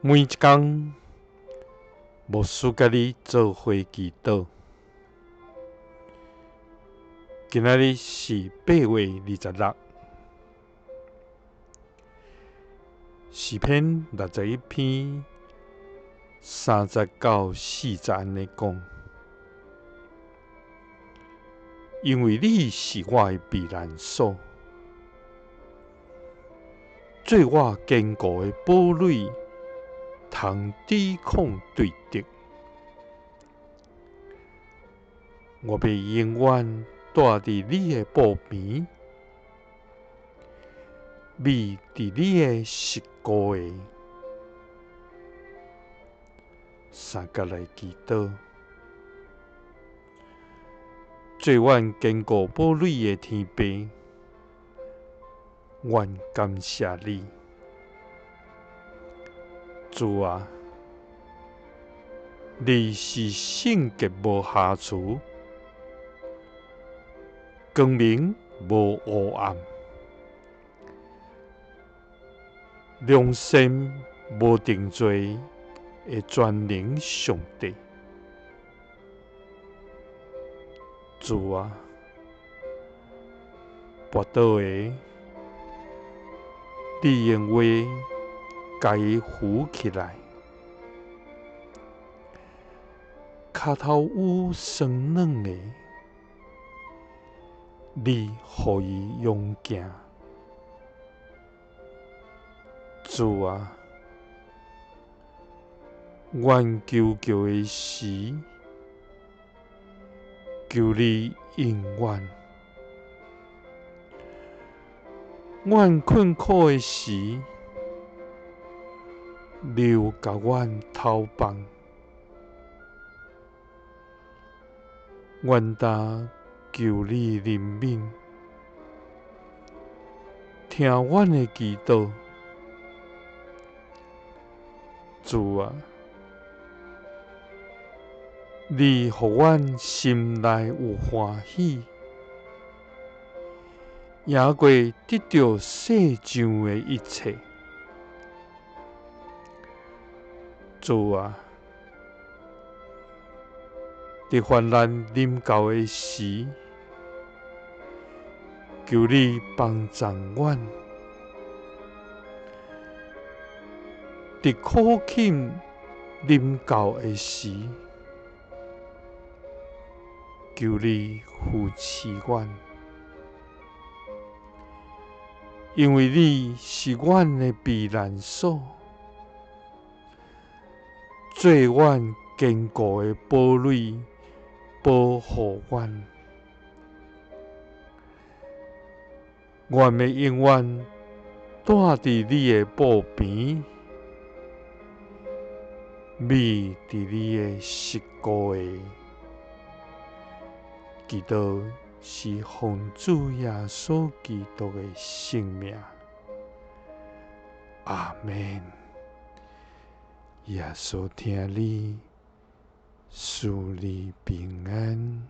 每一工，牧師佮你做伙祈禱。今仔日是8月26，詩篇61篇30到40按呢講：因為你是我的避難所，做我堅固的堡壘，通抵抗對敵。我欲永遠蹛佇你的布邊，覕佇你的室閣下，相佮來祈禱。做阮堅固堡壘的天父，阮感謝你。主啊，你是聖潔無瑕疵，光明無黑暗，良善無定罪的全能上帝。主啊，跋倒的，你用話共伊扶起來；跤頭趺酸軟的，你予伊勇健。主啊，阮求救的時，求你應阮；阮困苦的時，你有共阮透放。阮焦求你憐憫，聽阮的祈禱。主啊，你予阮心內有歡喜，贏過得著世上的一切。主啊，佇患難臨到的時，求你幫贊阮；佇苦境臨到的時，求你扶持阮，因為你是阮的避難所，做阮堅固的堡壘，保護阮。阮欲永遠蹛佇你的布邊，覕佇你的室閣下。祈禱是奉主耶穌基督的聖名，阿們。耶穌疼你，賜你平安。